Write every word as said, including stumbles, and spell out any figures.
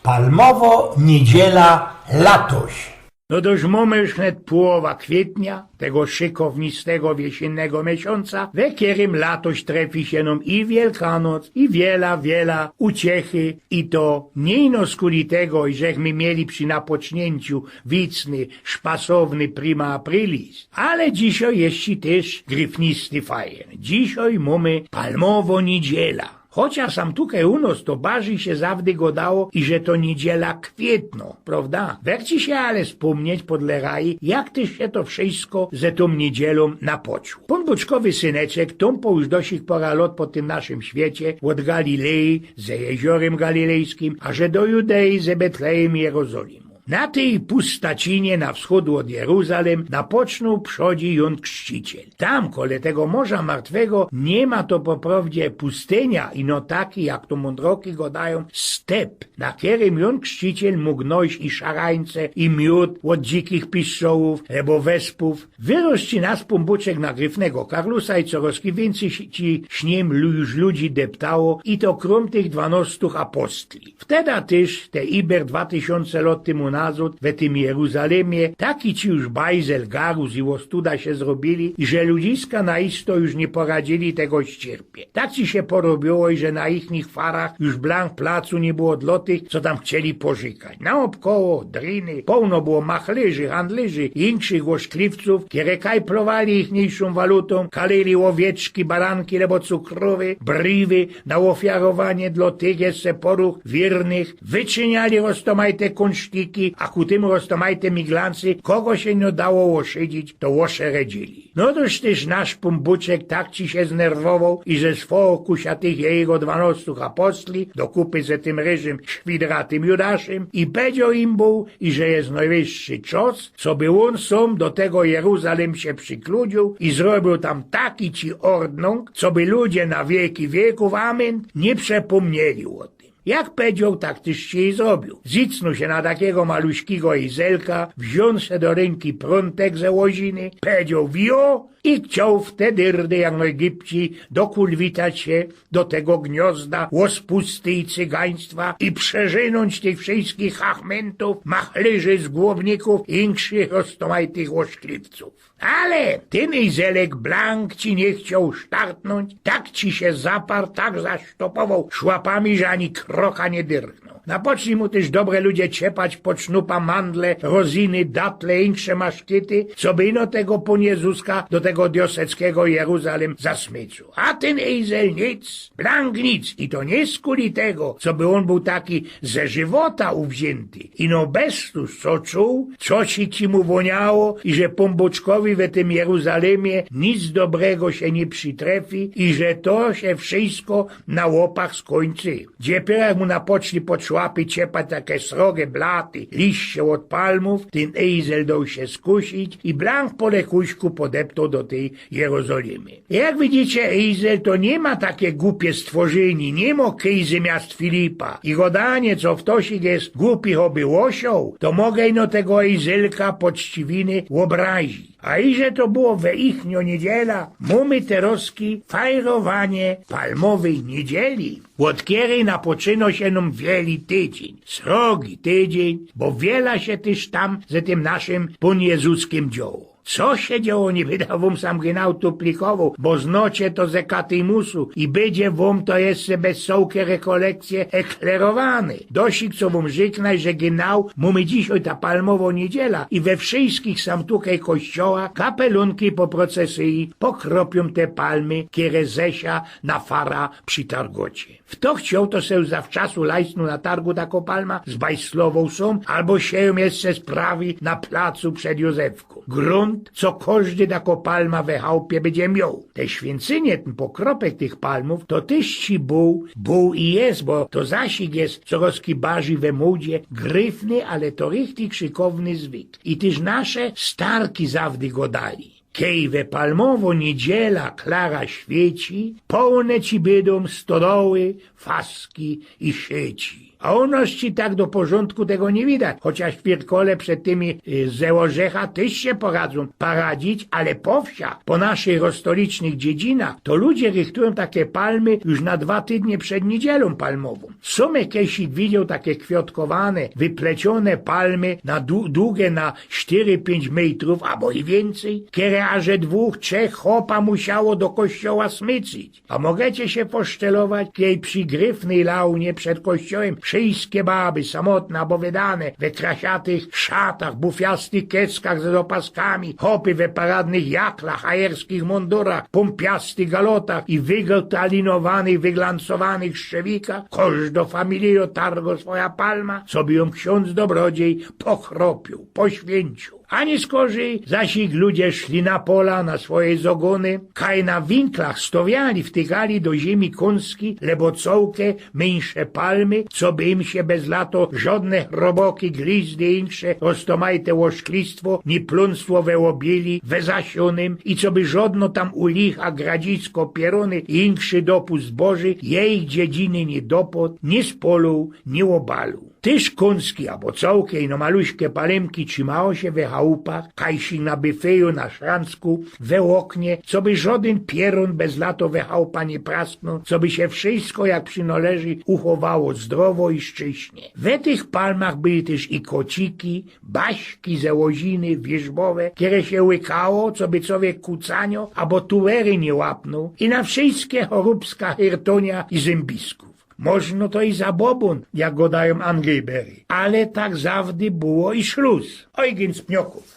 Palmowo niedziela latoś. No dość, mōmy już wnet połowa kwietnia, tego szykownistego wiesiynnego miesiōnca, we kerym latoś trefi sie nōm i Wielkanoc, i wiela, wiela uciechy, i to niy ino skuli tego, żechmy mieli przi napoczniynku wicny, szpasowny prima aprilis, ale dzisiej jeszcze tyż gryfnisty fajyn. Dzisiej mōmy palmowo niedziela. Chociŏż sam tukej u nos to barzij sie zawdy godało, iże to niedziela kwietno, prŏwda? Werci sie ale spōmnieć podle raji, jak tyż sie to wszysko ze tōm niedzielōm napoczło. Pōnbōczkowy syneczek tōmpoł już dosik pora lot po tym naszym świecie, ôd Galileji, ze jeziorym galilejskim, aże do Judei, ze Betlejym i Jerozolimōm. Na tyj pustacinie na wschōd ôd Jeruzalym napoczōnōł przodzi Jōn Krzciciel. Tam, kole tego Morza Martwego, niy ma to po prŏwdzie pustynia, ino taki, jak to mōndroki godajōm, step, na kerym Jōn Krzciciel mōg nojś i szarańce, i miōd ôd dzikich pistrzołōw, ebo wespōw. Wyrosci nas Pōnbōczek na gryfnego karlusa i coroz wiyncyj si, ci, si nim lu-, już ludzi deptało, i to krōm tych dwanŏstōw apostli. Wteda tyż, te iber dwa tysiōnce lot tymu nazŏd, we tym Jeruzalimie, taki ci już bajzel, garus i ôstuda sie zrobiyli, iże ludziska na isto już niy poradziyli tego ściyrpie. Tak ci sie porobiło, iże na ichnych farach już blank placu niy było dlŏ tych, co tam chcieli porzykać. Naôbkoło driny, połno było machlyrzy, handlyrzy i inkszych ôszkliwcōw, kere kajplowali ichniejszōm walutōm, kaliyli ôwieczki, baranki, lebo cukrowy, briwy, na ôfiarowanie dlŏ tych jeszcze poruch wiernych, wyczyniali roztōmajte kōnsztiki, a ku tymu roztōmajte miglancy, kogo sie niy dało ôszydzić, to ôszeredziyli. No toż tyż nasz Pōnbōczek tak ci sie znerwowoł, iże swołŏ ku sia tych jego dwanŏstōw apostli, do kupy ze tym ryżym świdratym Judaszym, i pedzioł im bōł, iże je nojwyższy czas, coby ôn sōm do tego Jeruzalim sie przikludziōł i zrobiōł tam taki ci ôrdnōng, coby ludzie na wiyki wiyków, amen, niy przepōmnieli ô tym. Jak pedzioł, tak tyż sie i zrobiōł. Zicnōł sie na takigo maluśkigo ejzelka, wziōn se do rynki prōntek ze łoziny, pedzioł: „Wio!” i chcioł wtedy, rdy jak nojgibci, dokulwitać sie do tego gniŏzda ôspusty i cygaństwa i przerzynōńć tych wszyskich chachmyntōw, machlyrzy, zgłownikōw i inkszych roztōmajtych ôszkliwcōw. Ale tyn ejzelek blank ci niy chcioł sztartnōńć, tak ci sie zaparł, tak zasztopowoł szłapami, że ani kroka niy dyrchnōł. Napoczniyli mu tyż dobre ludzie ciepać pod sznōpa mandle, rozyny, datle i insze maszkyty, coby ino tego Pōn Jezuska do tego dioseckigo Jeruzalim zasmyciōł. A tyn ejzel nic, blank nic, i to niy skuli tego, coby ôn bōł taki ze żywota uwziynty, ino bez to, co czuł, co sie ci mu wōniało, iże Pōnbōczkowi we tym Jeruzalimie nic dobrego sie niy przitrefi, iże to sie wszysko na łopach skōńczy. Dopiyro jak mu napoczli pod szłapy ciepać take srogie blaty, liście ôd palmōw, tyn ejzel doł sie skusić i blank po lechuśku podeptoł do tyj Jerozolimy. Jak widzicie, ejzel to niy ma take gupie stworzynie, niy mŏ kyjzy miast Filipa. I godanie, co ftosik je gupi choby ôsioł, to moga ino tego ejzelka poczciwiny ôbrazić. A iże to było we ichniŏ niedziela, mōmy terŏzki fajrowanie palmowyj niedzieli, ôd kerej napoczynŏ sie nōm wieli tydziyń, srogi tydziyń, bo wiela sie tyż tam ze tym naszym Pōn Jezuskim dzioło. Co sie dzioło, niy bydã wōm sam gynał tuplikowoł, bo znŏcie to ze katyjmusu i bydzie wōm to jeszcze bez cołkej rekolekcje eklerowane. Dosik co wōm rzyknã, że gynał mōmy dzisiej ta palmowŏ niedziela i we wszyskich sam tukej kościołach kapelōnki po procesyji pokropiōm te palmy, kere Zesia na fara przitargŏcie. Fto chcioł, to se już zawczasu lajsnōł na targu takõ palmã, zbajslowoł sōm, abo sie jōm jeszcze sprawi na placu przed Józefkōm. Grunt, co kożdy takõ palmã we chałpie bydzie mioł. Te świyncynie, tyn pokropek tych palmōw, to tyż ci bōł, bōł i je, bo to zasik je corŏz barzij we mōdzie, gryfny, ale to richtig szykowny zwyk. I tyż nasze starki zawdy godali: Kej we palmowõ niedziela klara świyci, połne ci bydōm stodoły, faski i syci. A u nos ci tak do porzōndku tego niy widać, chociŏż w Piyrkole przed tymi y, ze ôrzecha tyż sie poradzōm paradzić, ale po wsiach, po naszych rozstolicznych dziedzinach, to ludzie rychtujōm take palmy już na dwa tydnie przed niydzielōm palmowōm. Sōm kedyś widzioł take kwiŏtkowane, wypleciōne palmy na du- dugie na sztyry, piyńć mejtrōw abo i wiyncyj, kere aże dwōch, trzech chopa musiało do kościoła smycyć. A mogecie sie posztelować, kej przi gryfnyj launie przed kościołym wszyjske baby, samotne abo wydane, we krasiatych szatach, bufiastych keskach ze dopaskami, chopy we paradnych jaklach, hajerskich mundurach, pōmpiastych galotach i wygotalinowanych, wyglancowanych szczewikach, kożdo familijo targo swoja palma, coby jōm ksiōndz dobrodziej pochropiōł, poświynciōł. A niyskorzij zaś ich ludzie szli na pola, na swoje zogōny, kaj na winklach stowiali, wtygali do ziymi kōnski, lebo cołke, myńsze palmy, coby im sie bez lato żodne chroboki, glizdy i insze roztomajte ôszklistwo, ni plōnstwo we ôbieli, we zasiōnym i coby żodno tam u licha gradzisko, pierōny i inszy dopust zboży, jejich dziedziny niy dopod, niy spolōł, niy ôbaluł. Tyż kōnski abo cołke ino maluśke palymki trzimało sie we chałupach, kajsik na byfeju, na szranku, we ôknie, coby żodyn pierōn bez lato we chałupa niy prasknōł, coby sie wszyjsko jak przinoleży uchowało zdrowo i szczyśnie. We tych palmach były tyż i kociki, baśki ze łoziny, wierzbowe, kere sie łykało, coby cowiek kucanio abo tuwery niy łapnōł, i na wszyjske chorōbska hyrtonia i zymbisków. Możno to i zabobōn, jak godajōm Anglejbery. Ale tak zawdy było i szlus. Ojgyn z Pniokōw.